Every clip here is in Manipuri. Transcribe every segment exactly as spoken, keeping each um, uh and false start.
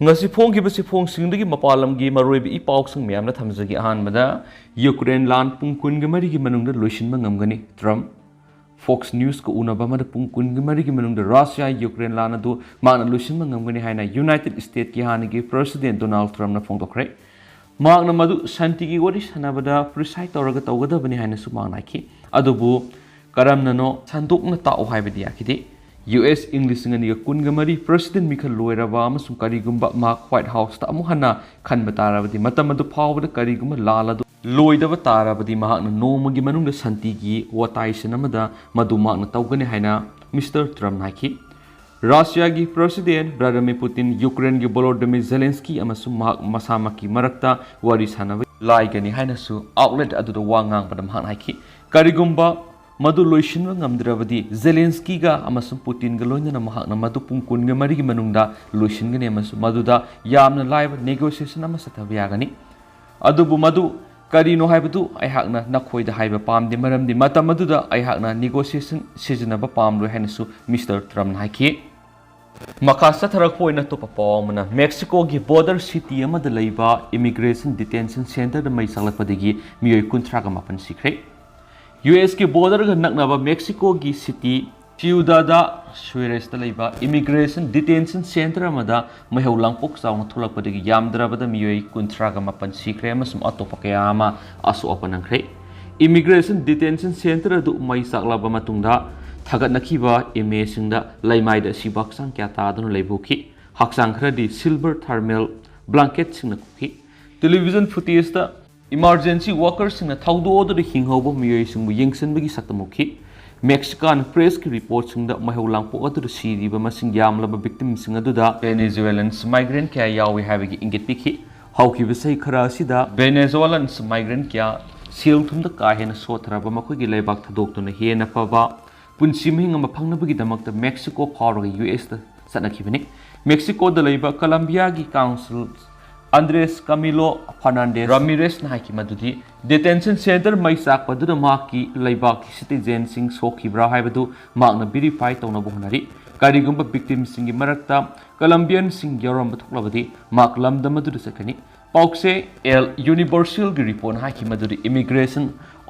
ꯉꯁꯤ ꯐꯣꯡꯈꯤꯕ ꯆꯦꯐꯣꯡꯁꯤꯡꯗꯒꯤ ꯃꯄꯥꯟ ꯂꯝꯒꯤ ꯃꯔꯨꯑꯣꯏꯕ ꯏ ꯄꯥꯎꯁꯤꯡ ꯃꯌꯥꯝꯅ ꯊꯝꯖꯒꯦ꯫ ꯑꯍꯥꯟꯕꯗ, ꯌꯨꯀ꯭ꯔꯦꯟ ꯂꯥꯟ ꯄꯨꯡ ꯀꯨꯟꯒ ꯃꯔꯤꯒꯤ ꯃꯅꯨꯡꯗ ꯂꯣꯏꯁꯤꯟꯕ ꯉꯝꯒꯅꯤ, ꯇ꯭ꯔꯝꯞ꯫ Fox News-ꯀ ꯎꯅꯕ ꯑꯃꯗ ꯄꯨꯡ ꯀꯨꯟꯒ ꯃꯔꯤꯒꯤ ꯃꯅꯨꯡꯗ ꯔꯁꯤꯌꯥ ꯌꯨꯀ꯭ꯔꯦꯟ ꯂꯥꯟ ꯑꯗꯨ ꯃꯍꯥꯛꯅ ꯂꯣꯏꯁꯤꯟꯕ ꯉꯝꯒꯅꯤ ꯍꯥꯏꯅ ꯌꯨꯅꯥꯏꯇꯦꯗ ꯁ꯭ꯇꯦꯠꯀꯤ ꯍꯥꯟꯅꯒꯤ ꯄ꯭ꯔꯦꯁꯤꯗꯦꯟꯠ ꯗꯣꯅꯥꯜꯗ ꯇ꯭ꯔꯝꯞꯅ ꯐꯣꯡꯗꯣꯛꯈ꯭ꯔꯦ꯫ ꯃꯍꯥꯛꯅ ꯃꯗꯨ ꯁꯥꯟꯇꯤꯒꯤ ꯋꯥꯔꯤ ꯁꯥꯟꯅꯕꯗ ꯄ꯭ꯔꯤꯁꯥꯏꯗ ꯇꯧꯔꯒ ꯇꯧꯒꯗꯕꯅꯤ ꯍꯥꯏꯅꯁꯨ ꯃꯍꯥꯛꯅ ꯍꯥꯏꯈꯤ꯫ ꯑꯗꯨꯕꯨ ꯀꯔꯝꯅꯅꯣ ꯁꯟꯗꯣꯛꯅ ꯇꯥꯛꯎ ꯍꯥꯏꯕꯗꯤ ꯌꯥꯈꯤꯗꯦ꯫ ꯌꯨ ꯑꯦꯁ ꯏꯪ ꯂꯤꯁꯤꯡ ꯑꯅꯤꯒ ꯀꯨꯟꯒ ꯃꯔꯤ ꯄ꯭ꯔꯦꯁꯤꯗꯦꯟꯠ ꯃꯤꯈꯜ ꯂꯣꯏꯔꯕ ꯑꯃꯁꯨꯡ ꯀꯔꯤꯒꯨꯝꯕ ꯃꯍꯥꯛ ꯋꯥꯏꯠ ꯍꯥꯎꯁꯇ ꯑꯃꯨꯛ ꯍꯟꯅ ꯈꯟꯕ ꯇꯥꯔꯕꯗꯤ, ꯃꯇꯝ ꯑꯗꯨ ꯐꯥꯎꯕꯗ ꯀꯔꯤꯒꯨꯝꯕ ꯂꯥꯜ ꯑꯗꯨ ꯂꯣꯏꯗꯕ ꯇꯥꯔꯕꯗꯤ, ꯃꯍꯥꯛꯅ ꯅꯣꯡꯃꯒꯤ ꯃꯅꯨꯡꯗ ꯁꯥꯟꯇꯤꯒꯤ ꯋꯥꯇꯥꯏꯁꯟ ꯑꯃꯗ ꯃꯗꯨ ꯃꯍꯥꯛꯅ ꯇꯧꯒꯅꯤ ꯍꯥꯏꯅ ꯃꯤꯁꯇꯔ ꯇ꯭ꯔꯝꯞꯅ ꯍꯥꯏꯈꯤ꯫ ꯔꯁꯤꯌꯥꯒꯤ ꯄ꯭ꯔꯦꯁꯤꯗꯦꯟꯠ ꯚ꯭ꯂꯥꯗꯤꯃꯤꯔ ꯄꯨꯇꯤꯟ, ꯌꯨꯀ꯭ꯔꯦꯟꯒꯤ ꯚꯣꯂꯣꯗꯤꯃꯤꯔ ꯖꯦꯂꯦꯟꯁꯀꯤ ꯑꯃꯁꯨꯡ ꯃꯍꯥꯛ ꯃꯁꯥꯃꯛꯀꯤ ꯃꯔꯛꯇ ꯋꯥꯔꯤ ꯁꯥꯟꯅꯕ ꯂꯥꯏꯒꯅꯤ ꯍꯥꯏꯅꯁꯨ ꯑꯥꯎꯠꯂꯦꯠ ꯑꯗꯨꯗ ꯋꯥ ꯉꯥꯡꯕꯗ ꯃꯍꯥꯛꯅ ꯍꯥꯏꯈꯤ꯫ ꯀꯔꯤꯒꯨꯝꯕ ꯃꯗꯨ ꯂꯣꯏꯁꯤꯟꯕ ꯉꯝꯗ꯭ꯔꯕꯗꯤ, ꯖꯦꯂꯦꯟꯁꯀꯤꯒ ꯑꯃꯁꯨꯡ ꯄꯨꯇꯤꯟꯒ ꯂꯣꯏꯅꯅ ꯃꯍꯥꯛꯅ ꯃꯗꯨ ꯄꯨꯡ ꯀꯨꯟꯒ ꯃꯔꯤꯒꯤ ꯃꯅꯨꯡꯗ ꯂꯣꯏꯁꯤꯟꯒꯅꯤ ꯑꯃꯁꯨꯡ ꯃꯗꯨꯗ ꯌꯥꯝꯅ ꯂꯥꯏꯕ ꯅꯦꯒꯣꯁꯤꯌꯦꯁꯟ ꯑꯃ ꯆꯠꯊꯕ ꯌꯥꯒꯅꯤ꯫ ꯑꯗꯨꯕꯨ ꯃꯗꯨ ꯀꯔꯤꯅꯣ ꯍꯥꯏꯕꯗꯨ ꯑꯩꯍꯥꯛꯅ ꯅꯈꯣꯏꯗ ꯍꯥꯏꯕ ꯄꯥꯝꯗꯦ, ꯃꯔꯝꯗꯤ ꯃꯇꯝ ꯑꯗꯨꯗ ꯑꯩꯍꯥꯛꯅ ꯅꯦꯒꯣꯁꯤꯌꯦꯁꯟ ꯁꯤꯖꯤꯟꯅꯕ ꯄꯥꯝꯂꯣꯏ ꯍꯥꯏꯅꯁꯨ ꯃꯤꯁꯇꯔ ꯇ꯭ꯔꯝꯞꯅ ꯍꯥꯏꯈꯤ꯫ ꯃꯈꯥ ꯆꯠꯊꯔꯛꯄ ꯑꯣꯏꯅ ꯑꯇꯣꯞꯄ ꯄꯥꯎ ꯑꯃꯅ, ꯃꯦꯛꯁꯤꯀꯣꯒꯤ ꯕꯣꯔꯗꯔ ꯁꯤꯇꯤ ꯑꯃꯗ ꯂꯩꯕ ꯏꯃꯤꯒ꯭ꯔꯦꯁꯟ ꯗꯤꯇꯦꯟꯁꯟ ꯁꯦꯟꯇꯔꯗ ꯃꯩ ꯆꯥꯛꯂꯛꯄꯗꯒꯤ ꯃꯤꯑꯣꯏ ꯀꯨꯟꯊ꯭ꯔꯥꯒ ꯃꯥꯄꯟ ꯁꯤꯈ꯭ꯔꯦ꯫ ꯌꯨ ꯑꯦꯁꯀꯤ ꯕꯣꯔꯗꯔꯒ ꯅꯛꯅꯕ ꯃꯦꯛꯁꯤꯀꯣꯒꯤ ꯁꯤꯇꯤ ꯁꯤꯎꯗꯥꯗ ꯁꯨꯔꯦꯁꯇ ꯂꯩꯕ ꯏꯃꯤꯒ꯭ꯔꯦꯁꯟ ꯗꯤꯇꯦꯟꯁꯟ ꯁꯦꯟꯇꯔ ꯑꯃꯗ ꯃꯩꯍꯧ ꯂꯥꯡꯄꯣꯛ ꯆꯥꯎꯅ ꯊꯣꯛꯂꯛꯄꯗꯒꯤ ꯌꯥꯝꯗ꯭ꯔꯕꯗ ꯃꯤꯑꯣꯏ ꯀꯨꯟꯊ꯭ꯔꯥꯒ ꯃꯥꯄꯟ ꯁꯤꯈ꯭ꯔꯦ ꯑꯃꯁꯨꯡ ꯑꯇꯣꯞꯄ ꯀꯌꯥ ꯑꯃ ꯑꯁꯣꯛ ꯑꯄꯟ ꯅꯪꯈ꯭ꯔꯦ꯫ ꯏꯃꯤꯒ꯭ꯔꯦꯁꯟ ꯗꯤꯇꯦꯟꯁꯟ ꯁꯦꯟꯇꯔ ꯑꯗꯨ ꯃꯩ ꯆꯥꯛꯂꯕ ꯃꯇꯨꯡꯗ ꯊꯥꯒꯠꯅꯈꯤꯕ ꯏꯃꯦꯖꯁꯤꯡꯗ ꯂꯩꯃꯥꯏꯗ ꯑꯁꯤꯕ ꯍꯛꯆꯥꯡ ꯀꯌꯥ ꯇꯥꯗꯨꯅ ꯂꯩꯕ ꯎꯈꯤ꯫ ꯍꯛꯆꯥꯡ ꯈꯔꯗꯤ ꯁꯤꯜꯚꯔ ꯊꯔꯃꯦꯜ ꯕ꯭ꯂꯥꯡꯀꯦꯠꯁꯤꯡꯅ ꯀꯨꯞꯈꯤ꯫ ꯇꯦꯂꯤꯚꯤꯖꯟ ꯐꯨꯇꯦꯖꯇ ꯏꯃꯥꯔꯖꯦꯟꯁꯤ ꯋꯥꯀꯔꯁꯤꯡꯅ ꯊꯧꯗꯣꯛ ꯑꯗꯨꯗ ꯍꯤꯡꯍꯧꯕ ꯃꯤꯑꯣꯏꯁꯤꯡꯕꯨ ꯌꯦꯡꯁꯤꯟꯕꯒꯤ ꯁꯛꯇꯝ ꯎꯈꯤ꯫ ꯃꯦꯛꯁꯤꯀꯥꯟ ꯄ꯭ꯔꯦꯁꯀꯤ ꯔꯤꯄꯣꯔꯠꯁꯤꯡꯗ ꯃꯩꯍꯧ ꯂꯥꯡꯄꯣꯛ ꯑꯗꯨꯗ ꯁꯤꯔꯤꯕ ꯃꯁꯤꯡ ꯌꯥꯝꯂꯕ ꯚꯤꯛꯇꯤꯝꯁꯤꯡ ꯑꯗꯨꯗ ꯚꯦꯅꯦꯖꯨꯋꯦꯂꯟ ꯃꯥꯏꯒ꯭ꯔꯦꯟ ꯀꯌꯥ ꯌꯥꯎꯏ ꯍꯥꯏꯕꯒꯤ ꯏꯪꯒꯤꯠ ꯄꯤꯈꯤ꯫ ꯍꯧꯈꯤꯕ ꯆꯍꯤ ꯈꯔ ꯑꯁꯤꯗ ꯚꯦꯅꯦꯖꯨꯋꯦꯂꯟ ꯃꯥꯏꯒ꯭ꯔꯦꯟ ꯀꯌꯥ ꯁꯦꯜ ꯊꯨꯝꯗ ꯀꯥ ꯍꯦꯟꯅ ꯁꯣꯠꯊꯔꯕ ꯃꯈꯣꯏꯒꯤ ꯂꯩꯕꯥꯛ ꯊꯥꯗꯣꯛꯇꯨꯅ ꯍꯦꯟꯅ ꯐꯕ ꯄꯨꯟꯁꯤ ꯃꯍꯤꯡ ꯑꯃ ꯐꯪꯅꯕꯒꯤꯗꯃꯛꯇ ꯃꯦꯛꯁꯤꯀꯣ ꯐꯥꯎꯔꯒ ꯌꯨ ꯑꯦꯁꯇ ꯆꯠꯅꯈꯤꯕꯅꯤ꯫ ꯃꯦꯛꯁꯤꯀꯣꯗ ꯂꯩꯕ ꯀꯂꯝꯕꯤꯌꯥꯒꯤ ꯀꯥꯎꯟꯁꯤꯜ ꯑꯟꯗ꯭ꯔꯦꯁ ꯀꯥꯃꯤꯂꯣ ꯐꯔꯅꯥꯟꯗꯦꯁ ꯔꯥꯃꯤꯔꯦꯁꯅ ꯍꯥꯏꯈꯤ ꯃꯗꯨꯗꯤ ꯗꯤꯇꯦꯟꯁꯟ ꯁꯦꯟꯇꯔ ꯃꯩ ꯆꯥꯛꯄꯗꯨꯗ ꯃꯍꯥꯛꯀꯤ ꯂꯩꯕꯥꯛꯀꯤ ꯁꯤꯇꯤꯖꯦꯟꯁꯤꯡ ꯁꯣꯛꯈꯤꯕ꯭ꯔꯥ ꯍꯥꯏꯕꯗꯨ ꯃꯍꯥꯛꯅ ꯚꯦꯔꯤꯐꯥꯏ ꯇꯧꯅꯕ ꯍꯣꯠꯅꯔꯤ꯫ ꯀꯔꯤꯒꯨꯝꯕ victimꯁꯤꯡꯒꯤ ꯃꯔꯛꯇ Colombianꯁꯤꯡ ꯌꯥꯎꯔꯝꯕ ꯊꯣꯛꯂꯕꯗꯤ ꯃꯍꯥꯛ ꯂꯝꯗꯝ ꯑꯗꯨꯗ ꯆꯠꯀꯅꯤ꯫ ꯄꯥꯎꯆꯦ El Universalꯒꯤ reportꯅ ꯍꯥꯏꯈꯤ ꯃꯗꯨꯗꯤ immigration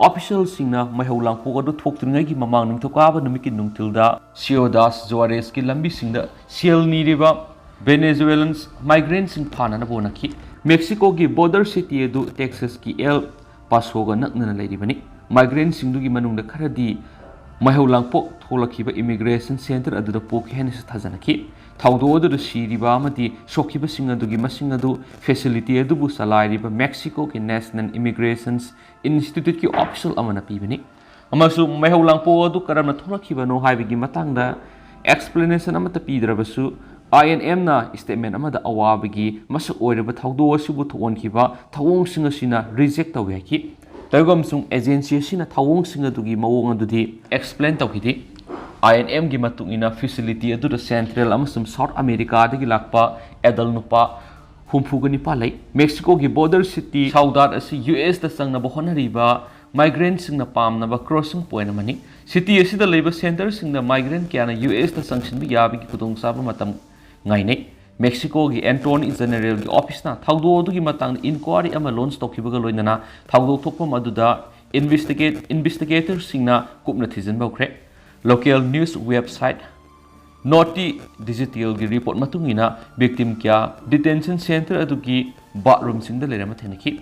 officialꯁꯤꯡꯅ ꯃꯩꯍꯧ ꯂꯥꯡꯄꯣꯛ ꯑꯗꯨ ꯊꯣꯛꯇ꯭ꯔꯤꯉꯩꯒꯤ ꯃꯃꯥꯡ ꯅꯤꯡꯊꯧꯀꯥꯕ ꯅꯨꯃꯤꯠꯀꯤ ꯅꯨꯡꯊꯤꯜꯗ Ciudad Juárezꯀꯤ ꯂꯝꯕꯤꯁꯤꯡꯗ ꯁꯦꯜ ꯅꯤꯔꯤꯕ Venezuelan migrantꯁꯤꯡ ꯐꯥꯅꯅꯕ ꯍꯣꯠꯅꯈꯤ꯫ Mexicoꯒꯤ border city ꯑꯗꯨ Texasꯀꯤ El Pasoꯒ ꯅꯛꯅꯅ ꯂꯩꯔꯤꯕꯅꯤ꯫ Migrantꯁꯤꯡꯗꯨꯒꯤ ꯃꯅꯨꯡꯗ ꯈꯔꯗꯤ ꯃꯩꯍꯧ ꯂꯥꯡꯄꯣꯛ ꯊꯣꯛꯂꯛꯈꯤꯕ immigration center ꯑꯗꯨꯗ ꯄꯣꯛꯈꯤ ꯍꯥꯏꯅꯁꯨ ꯊꯥꯖꯅꯈꯤ꯫ ꯊꯧꯗꯣꯛ ꯑꯗꯨꯗ ꯁꯤꯔꯤꯕ ꯑꯃꯗꯤ ꯁꯣꯛꯈꯤꯕꯁꯤꯡ ꯑꯗꯨꯒꯤ ꯃꯁꯤꯡ ꯑꯗꯨ facility ꯑꯗꯨꯕꯨ ꯆꯂꯥꯏꯔꯤꯕ Mexicoꯒꯤ National Immigration Instituteꯀꯤ official ꯑꯃꯅ ꯄꯤꯕꯅꯤ꯫ ꯑꯃꯁꯨꯡ ꯃꯩꯍꯧ ꯂꯥꯡꯄꯣꯛ ꯑꯗꯨ ꯀꯔꯝꯅ ꯊꯣꯛꯂꯛꯈꯤꯕꯅꯣ ꯍꯥꯏꯕꯒꯤ ꯃꯇꯥꯡꯗ explanation ꯑꯃꯠꯇ ꯄꯤꯗ꯭ꯔꯕꯁꯨ, I N Mꯅ statement ꯑꯃꯗ ꯑꯋꯥꯕꯒꯤ ꯃꯁꯛ ꯑꯣꯏꯔꯕ ꯊꯧꯗꯣꯛ ꯑꯁꯤꯕꯨ ꯊꯣꯛꯍꯟꯈꯤꯕ ꯊꯧꯑꯣꯡꯁꯤꯡ ꯑꯁꯤꯅ reject ꯇꯧꯏ ꯍꯥꯏꯈꯤ꯫ ꯇꯧꯏꯒꯨꯝꯁꯨꯡ agency ꯑꯁꯤꯅ ꯊꯧꯑꯣꯡꯁꯤꯡ ꯑꯗꯨꯒꯤ ꯃꯑꯣꯡ ꯑꯗꯨꯗꯤ explain ꯇꯧꯈꯤꯗꯦ꯫ I N Mꯒꯤ ꯃꯇꯨꯡ ꯏꯟꯅ facility ꯑꯗꯨꯗ Central ꯑꯃꯁꯨꯡ South Americaꯗꯒꯤ ꯂꯥꯛꯄ adult ꯅꯨꯄꯥ ꯍꯨꯝꯐꯨꯒ ꯅꯤꯄꯥꯜ ꯂꯩ꯫ Mexicoꯒꯤ border city Ciudad ꯑꯁꯤ U S ꯇ ꯆꯪꯅꯕ ꯍꯣꯠꯅꯔꯤꯕ migrantꯁꯤꯡꯅ ꯄꯥꯝꯅꯕ crossing point ꯑꯃꯅꯤ꯫ City ꯑꯁꯤꯗ ꯂꯩꯕ centerꯁꯤꯡꯗ migrant ꯀꯌꯥꯅ U S ꯇ ꯆꯪꯁꯤꯟꯕ ꯌꯥꯕꯒꯤ ꯈꯨꯗꯣꯡꯆꯥꯕ ꯃꯇꯝ ꯉꯥꯏꯅꯩ꯫ Mexicoꯒꯤ Attorney Generalꯒꯤ officeꯅ ꯊꯧꯗꯣꯛ ꯑꯗꯨꯒꯤ ꯃꯇꯥꯡꯗ inquiry ꯑꯃ launch ꯇꯧꯈꯤꯕꯒ ꯂꯣꯏꯅꯅ ꯊꯧꯗꯣꯛ ꯊꯣꯛꯐꯝ ꯑꯗꯨꯗ investigate investigatorꯁꯤꯡꯅ ꯀꯨꯞꯅ ꯊꯤꯖꯤꯟꯕ ꯍꯧꯈ꯭ꯔꯦ꯫ Local news website Norte Digitalꯒꯤ report ꯃꯇꯨꯡ ꯏꯟꯅ victim ꯀꯌꯥ detention center ꯑꯗꯨꯒꯤ bathroomꯁꯤꯡꯗ ꯂꯩꯔꯝꯕ ꯊꯦꯡꯅꯈꯤ꯫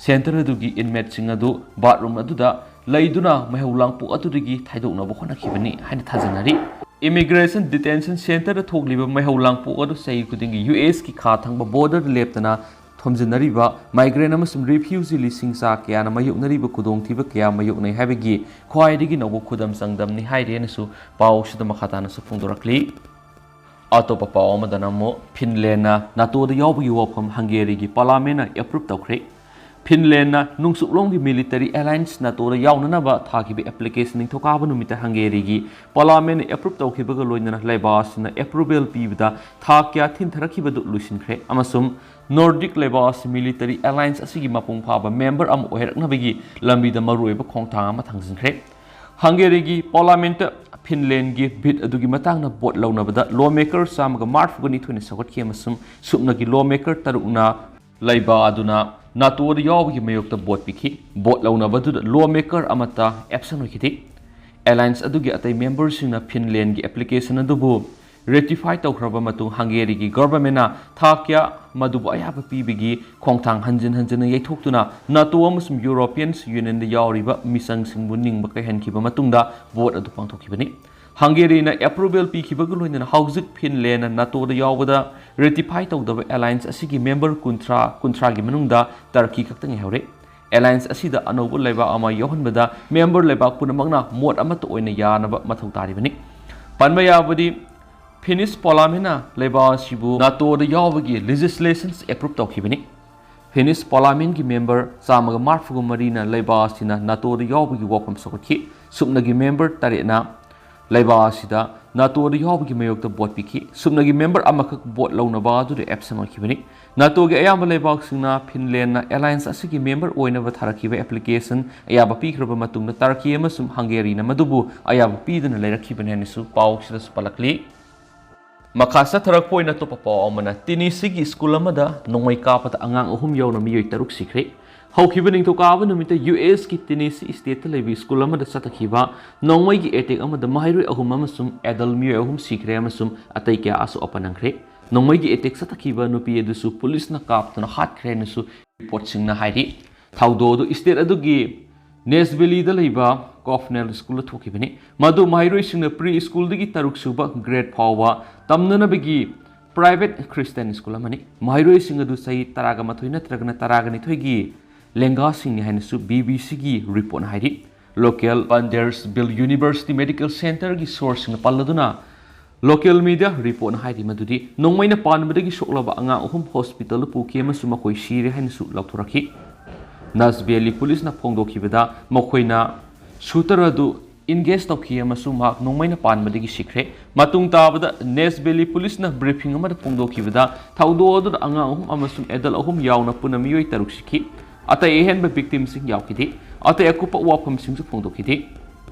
Center ꯑꯗꯨꯒꯤ inmateꯁꯤꯡ ꯑꯗꯨ bathroom ꯑꯗꯨꯗ ꯂꯩꯗꯨꯅ ꯃꯩꯍꯧ ꯂꯥꯡꯄꯣꯛ ꯑꯗꯨꯗꯒꯤ ꯊꯥꯗꯣꯛꯅꯕ ꯍꯣꯠꯅꯈꯤꯕꯅꯤ ꯍꯥꯏꯅ ꯊꯥꯖꯅꯔꯤ꯫ Immigration detention centerꯗ ꯊꯣꯛꯂꯤꯕ ꯃꯩꯍꯧ ꯂꯥꯡꯄꯣꯛ ꯑꯗꯨ ꯆꯍꯤ ꯈꯨꯗꯤꯡꯒꯤ U S ꯀꯤ ꯈꯥ ꯊꯪꯕ borderꯗ ꯂꯦꯞꯇꯅ ꯊꯣꯝꯖꯤꯟꯅꯔꯤꯕ migrant ꯑꯃꯁꯨꯡ refugee ꯂꯤꯁꯤꯡ ꯆꯥ ꯀꯌꯥꯅ ꯃꯥꯌꯣꯛꯅꯔꯤꯕ ꯈꯨꯗꯣꯡꯊꯤꯕ ꯀꯌꯥ ꯃꯥꯌꯣꯛꯅꯩ ꯍꯥꯏꯕꯒꯤ ꯈ꯭ꯋꯥꯏꯗꯒꯤ ꯅꯧꯕ ꯈꯨꯗꯝ ꯆꯥꯡꯗꯝꯅꯤ ꯍꯥꯏꯔꯤ ꯍꯥꯏꯅꯁꯨ ꯄꯥꯎ ꯑꯁꯤꯗ ꯃꯈꯥ ꯇꯥꯅꯁꯨ ꯐꯣꯡꯗꯣꯔꯛꯂꯤ꯫ ꯑꯇꯣꯞꯄ ꯄꯥꯎ ꯑꯃꯗꯅ ꯑꯃꯨꯛ Finlandꯅ NATOꯗ ꯌꯥꯎꯕꯒꯤ ꯋꯥꯐꯝ Hungaryꯒꯤ parliamentꯅ approve ꯇꯧꯈ꯭ꯔꯦ꯫ Finlandꯅ ꯅꯣꯡꯆꯨꯞꯂꯣꯝꯒꯤ military alliance NATOꯗ ꯌꯥꯎꯅꯅꯕ ꯊꯥꯈꯤꯕ application ꯅꯤꯡꯊꯧꯀꯥꯕ ꯅꯨꯃꯤꯠꯇ Hungaryꯒꯤ parliamentꯅ approve ꯇꯧꯈꯤꯕꯒ ꯂꯣꯏꯅꯅ ꯂꯩꯕꯥꯛ ꯑꯁꯤꯅ approval ꯄꯤꯕꯗ ꯊꯥ ꯀꯌꯥ ꯊꯤꯟꯊꯔꯛꯈꯤꯕꯗꯨ ꯂꯣꯏꯁꯤꯟꯈ꯭ꯔꯦ ꯑꯃꯁꯨꯡ Nordic ꯂꯩꯕꯥꯛ ꯑꯁꯤ military alliance ꯑꯁꯤꯒꯤ ꯃꯄꯨꯡ ꯐꯥꯕ member ꯑꯃ ꯑꯣꯏꯔꯛꯅꯕꯒꯤ ꯂꯝꯕꯤꯗ ꯃꯔꯨꯑꯣꯏꯕ ꯈꯣꯡꯊꯥꯡ ꯑꯃ ꯊꯥꯡꯖꯤꯟꯈ꯭ꯔꯦ꯫ ꯍꯪꯒꯦꯔꯤꯒꯤ ꯄꯥꯔꯂꯥꯃꯦꯟꯠꯇ ꯐꯤꯟꯂꯦꯟꯒꯤ ꯕꯤꯠ ꯑꯗꯨꯒꯤ ꯃꯇꯥꯡꯗ ꯚꯣꯠ ꯂꯧꯅꯕꯗ ꯂꯣ ꯃꯦꯀꯔ ꯆꯥꯝꯃꯒ ꯃꯔꯤꯐꯨꯒ ꯅꯤꯊꯣꯏꯅ ꯁꯧꯒꯠꯈꯤ ꯑꯃꯁꯨꯡ ꯁꯨꯞꯅꯒꯤ ꯂꯣ ꯃꯦꯀꯔ ꯇꯔꯨꯛꯅ ꯂꯩꯕꯥꯛ ꯑꯗꯨꯅ ꯅꯥꯇꯣꯗ ꯌꯥꯎꯕꯒꯤ ꯃꯥꯌꯣꯛꯇ ꯚꯣꯠ ꯄꯤꯈꯤ꯫ ꯚꯣꯠ ꯂꯧꯅꯕ ꯑꯗꯨꯗ ꯂꯣ ꯃꯦꯀꯔ ꯑꯃꯠꯇ ꯑꯦꯕꯁꯦꯟ ꯑꯣꯏꯈꯤꯗꯦ꯫ ꯑꯦꯂꯥꯌꯟꯁ ꯑꯗꯨꯒꯤ ꯑꯇꯩ ꯃꯦꯝꯕꯔꯁꯤꯡꯅ ꯐꯤꯟꯂꯦꯟꯒꯤ ꯑꯦꯄ꯭ꯂꯤꯀꯦꯁꯟ ꯑꯗꯨꯕꯨ ꯔꯦꯇꯤꯐꯥꯏ ꯇꯧꯈ꯭ꯔꯕ ꯃꯇꯨꯡ ꯍꯪꯒꯦꯔꯤꯒꯤ ꯒꯚꯔꯟꯃꯦꯟꯠꯅ ꯊꯥ ꯀꯌꯥ ꯃꯗꯨꯕꯨ ꯑꯌꯥꯕ ꯄꯤꯕꯒꯤ ꯈꯣꯡꯊꯥꯡ ꯍꯟꯖꯤꯟ ꯍꯟꯖꯤꯟꯅ ꯌꯩꯊꯣꯛꯇꯨꯅ ꯅꯥꯇꯣ ꯑꯃꯁꯨꯡ ꯌꯨꯔꯣꯄꯤꯌꯟ ꯌꯨꯅꯤꯌꯟꯗ ꯌꯥꯎꯔꯤꯕ ꯃꯤꯆꯪꯁꯤꯡꯕꯨ ꯅꯤꯡꯕ ꯀꯥꯏꯍꯟꯈꯤꯕ ꯃꯇꯨꯡꯗ ꯚꯣꯠ ꯑꯗꯨ ꯄꯥꯡꯊꯣꯛꯈꯤꯕꯅꯤ꯫ ꯍꯪꯒꯦꯔꯤꯅ ꯑꯦꯄ꯭ꯔꯨꯚꯦꯜ ꯄꯤꯈꯤꯕꯒ ꯂꯣꯏꯅꯅ ꯍꯧꯖꯤꯛ ꯐꯤꯟꯂꯦꯟꯅ ꯅꯥꯇꯣꯗ ꯌꯥꯎꯕꯗ ꯔꯦꯇꯤꯐꯥꯏ ꯇꯧꯗꯕ ꯑꯦꯂꯥꯌꯟꯁ ꯑꯁꯤꯒꯤ ꯃꯦꯝꯕꯔ ꯀꯨꯟꯊ꯭ꯔꯥ, ꯀꯨꯟꯊ꯭ꯔꯥꯒꯤ ꯃꯅꯨꯡꯗ ꯇꯔꯀꯤ ꯈꯛꯇ ꯉꯥꯏꯍꯧꯔꯦ꯫ ꯑꯦꯂꯥꯌꯟꯁ ꯑꯁꯤꯗ ꯑꯅꯧꯕ ꯂꯩꯕꯥꯛ ꯑꯃ ꯌꯥꯎꯍꯟꯕꯗ ꯃꯦꯝꯕꯔ ꯂꯩꯕꯥꯛ ꯄꯨꯝꯅꯃꯛꯅ ꯃꯣꯠ ꯑꯃꯠꯇ ꯑꯣꯏꯅ ꯌꯥꯅꯕ ꯃꯊꯧ ꯇꯥꯔꯤꯕꯅꯤ꯫ ꯄꯟꯕ ꯌꯥꯕꯗꯤ, ꯐꯤꯅꯤꯁ ꯄꯥꯔꯂꯥꯃꯦꯟꯠꯅ ꯂꯩꯕꯥꯛ ꯑꯁꯤꯕꯨ ꯅꯥꯇꯣꯗ ꯌꯥꯎꯕꯒꯤ ꯂꯦꯖꯤꯁꯂꯦꯁꯟꯁ ꯑꯦꯄ꯭ꯔꯨꯚ ꯇꯧꯈꯤꯕꯅꯤ꯫ ꯐꯤꯅꯤꯁ ꯄꯥꯔꯂꯥꯃꯦꯟꯠꯀꯤ ꯃꯦꯝꯕꯔ ꯆꯥꯝꯃꯒ ꯃꯔꯤꯐꯨꯒ ꯃꯔꯤꯅ ꯂꯩꯕꯥꯛ ꯑꯁꯤꯅ ꯅꯥꯇꯣꯗ ꯌꯥꯎꯕꯒꯤ ꯋꯥꯐꯝ ꯁꯧꯒꯠꯈꯤ꯫ ꯁꯨꯞꯅꯒꯤ ꯃꯦꯝꯕꯔ ꯇꯔꯦꯠꯅ ꯂꯩꯕꯥꯛ ꯑꯁꯤꯗ ꯅꯥꯇꯣꯗ ꯌꯥꯎꯕꯒꯤ ꯃꯥꯌꯣꯛꯇ ꯚꯣꯠ ꯄꯤꯈꯤ꯫ ꯁꯨꯞꯅꯒꯤ ꯃꯦꯝꯕꯔ ꯑꯃꯈꯛ ꯚꯣꯠ ꯂꯧꯅꯕ ꯑꯗꯨꯗ ꯑꯦꯕꯁꯦꯟ ꯑꯣꯏꯈꯤꯕꯅꯤ꯫ ꯅꯥꯇꯣꯒꯤ ꯑꯌꯥꯝꯕ ꯂꯩꯕꯥꯛꯁꯤꯡꯅ ꯐꯤꯟꯂꯦꯟꯅ ꯑꯦꯂꯥꯌꯟꯁ ꯑꯁꯤꯒꯤ ꯃꯦꯝꯕꯔ ꯑꯣꯏꯅꯕ ꯊꯥꯔꯛꯈꯤꯕ ꯑꯦꯄ꯭ꯂꯤꯀꯦꯁꯟ ꯑꯌꯥꯕ ꯄꯤꯈ꯭ꯔꯕ ꯃꯇꯨꯡꯗ ꯇꯔꯀꯤ ꯑꯃꯁꯨꯡ ꯍꯪꯒꯦꯔꯤꯅ ꯃꯗꯨꯕꯨ ꯑꯌꯥꯕ ꯄꯤꯗꯨꯅ ꯂꯩꯔꯛꯈꯤꯕꯅꯤ ꯍꯥꯏꯅꯁꯨ ꯄꯥꯎꯁꯤꯗꯁꯨ ꯄꯜꯂꯛꯂꯤ꯫ ꯃꯈꯥ ꯆꯠꯊꯔꯛꯄ ꯑꯣꯏꯅ ꯑꯇꯣꯞꯄ ꯄꯥꯎ ꯑꯃꯅ, ꯇꯦꯅꯦꯁꯤꯒꯤ ꯁ꯭ꯀꯨꯜ ꯑꯃꯗ ꯅꯣꯡꯃꯩ ꯀꯥꯞꯄꯗ ꯑꯉꯥꯡ ꯑꯍꯨꯝ ꯌꯥꯎꯅ ꯃꯤꯑꯣꯏ ꯇꯔꯨꯛ ꯁꯤꯈ꯭ꯔꯦ꯫ ꯍꯧꯈꯤꯕ ꯅꯤꯡꯊꯧꯀꯥꯕ ꯅꯨꯃꯤꯠꯇ ꯌꯨ ꯑꯦꯁꯀꯤ ꯇꯦꯅꯦꯁꯤ ꯁ꯭ꯇꯦꯠꯇ ꯂꯩꯕ ꯁ꯭ꯀꯨꯜ ꯑꯃꯗ ꯆꯠꯊꯈꯤꯕ ꯅꯣꯡꯃꯩꯒꯤ ꯑꯦꯇꯦꯛ ꯑꯃꯗ ꯃꯍꯩꯔꯣꯏ ꯑꯍꯨꯝ ꯑꯃꯁꯨꯡ ꯑꯦꯗꯜ ꯃꯤꯑꯣꯏ ꯑꯍꯨꯝ ꯁꯤꯈ꯭ꯔꯦ ꯑꯃꯁꯨꯡ ꯑꯇꯩ ꯀꯌꯥ ꯑꯁꯣꯛ ꯑꯄꯟ ꯅꯪꯈ꯭ꯔꯦ꯫ ꯅꯣꯡꯃꯩꯒꯤ ꯑꯦꯇꯦꯛ ꯆꯠꯊꯈꯤꯕ ꯅꯨꯄꯤ ꯑꯗꯨꯁꯨ ꯄꯨꯂꯤꯁꯅ ꯀꯥꯞꯇꯨꯅ ꯍꯥꯠꯈ꯭ꯔꯦ ꯍꯥꯏꯅꯁꯨ ꯔꯤꯄꯣꯔꯠꯁꯤꯡꯅ ꯍꯥꯏꯔꯤ꯫ ꯊꯧꯗꯣꯛ ꯑꯗꯨ ꯁ꯭ꯇꯦꯠ ꯑꯗꯨꯒꯤ ꯅꯦꯁ ꯚꯦꯂꯤꯗ ꯂꯩꯕ ꯀꯣꯐꯅꯦꯜ ꯁ꯭ꯀꯨꯜꯗ ꯊꯣꯛꯈꯤꯕꯅꯤ꯫ ꯃꯗꯨ ꯃꯍꯩꯔꯣꯏꯁꯤꯡꯅ ꯄ꯭ꯔꯤ ꯁ꯭ꯀꯨꯜꯗꯒꯤ ꯇꯔꯨꯛ ꯁꯨꯕ ꯒ꯭ꯔꯦꯗ ꯐꯥꯎꯕ ꯇꯝꯅꯅꯕꯒꯤ ꯄ꯭ꯔꯥꯏꯚꯦꯠ ꯈ꯭ꯔꯤꯁꯇꯤꯌꯟ ꯁ꯭ꯀꯨꯜ ꯑꯃꯅꯤ꯫ ꯃꯍꯩꯔꯣꯏꯁꯤꯡ ꯑꯗꯨ ꯆꯍꯤ ꯇꯔꯥꯒ ꯃꯥꯊꯣꯏ ꯅꯠꯇ꯭ꯔꯒꯅ ꯇꯔꯥꯒ ꯅꯤꯊꯣꯏꯒꯤ ꯂꯦꯡꯒꯥꯁꯤꯡꯅꯤ ꯍꯥꯏꯅꯁꯨ ꯕꯤ ꯕꯤ ꯁꯤꯒꯤ ꯔꯤꯄꯣꯔꯠꯅ ꯍꯥꯏꯔꯤ꯫ ꯂꯣꯀꯦꯜ ꯕꯟꯗꯦꯔꯁ ꯕꯤꯜ ꯌꯨꯅꯤꯚꯔꯁꯤꯇꯤ ꯃꯦꯗꯤꯀꯦꯜ ꯁꯦꯟꯇꯔꯒꯤ ꯁꯣꯔꯁꯁꯤꯡꯅ ꯄꯜꯂꯗꯨꯅ ꯂꯣꯀꯦꯜ ꯃꯤꯗꯤꯌꯥ ꯔꯤꯄꯣꯔꯠꯅ ꯍꯥꯏꯔꯤ ꯃꯗꯨꯗꯤ ꯅꯣꯡꯃꯩꯅ ꯄꯥꯟꯕꯗꯒꯤ ꯁꯣꯛꯂꯕ ꯑꯉꯥꯡ ꯑꯍꯨꯝ ꯍꯣꯁꯄꯤꯇꯥꯜꯗ ꯄꯨꯈꯤ ꯑꯃꯁꯨꯡ ꯃꯈꯣꯏ ꯁꯤꯔꯦ ꯍꯥꯏꯅꯁꯨ ꯂꯥꯎꯊꯣꯔꯛꯈꯤ꯫ ꯅꯁ ꯚꯦꯂꯤ ꯄꯨꯂꯤꯁꯅ ꯐꯣꯡꯗꯣꯛꯈꯤꯕꯗ ꯃꯈꯣꯏꯅ ꯁꯨꯇꯔ ꯑꯗꯨ ꯏꯟꯒꯦꯖ ꯇꯧꯈꯤ ꯑꯃꯁꯨꯡ ꯃꯍꯥꯛ ꯅꯣꯡꯃꯩꯅ ꯄꯥꯟꯕꯗꯒꯤ ꯁꯤꯈ꯭ꯔꯦ꯫ ꯃꯇꯨꯡ ꯇꯥꯕꯗ ꯅꯦꯁ ꯚꯦꯂꯤ ꯄꯨꯂꯤꯁꯅ ꯕ꯭ꯔꯤꯐꯤꯡ ꯑꯃꯗ ꯐꯣꯡꯗꯣꯛꯈꯤꯕꯗ ꯊꯧꯗꯣꯛ ꯑꯗꯨꯗ ꯑꯉꯥꯡ ꯑꯍꯨꯝ ꯑꯃꯁꯨꯡ ꯑꯦꯗꯜ ꯑꯍꯨꯝ ꯌꯥꯎꯅ ꯄꯨꯟꯅ ꯃꯤꯑꯣꯏ ꯇꯔꯨꯛ ꯁꯤꯈꯤ꯫ ꯑꯇꯩ ꯑꯍꯦꯟꯕ ꯚꯤꯛꯇꯤꯝꯁꯤꯡ ꯌꯥꯎꯈꯤꯗꯦ꯫ ꯑꯇꯩ ꯑꯀꯨꯞꯄ ꯋꯥꯐꯝꯁꯤꯡꯁꯨ ꯐꯣꯡꯗꯣꯛꯈꯤꯗꯦ꯫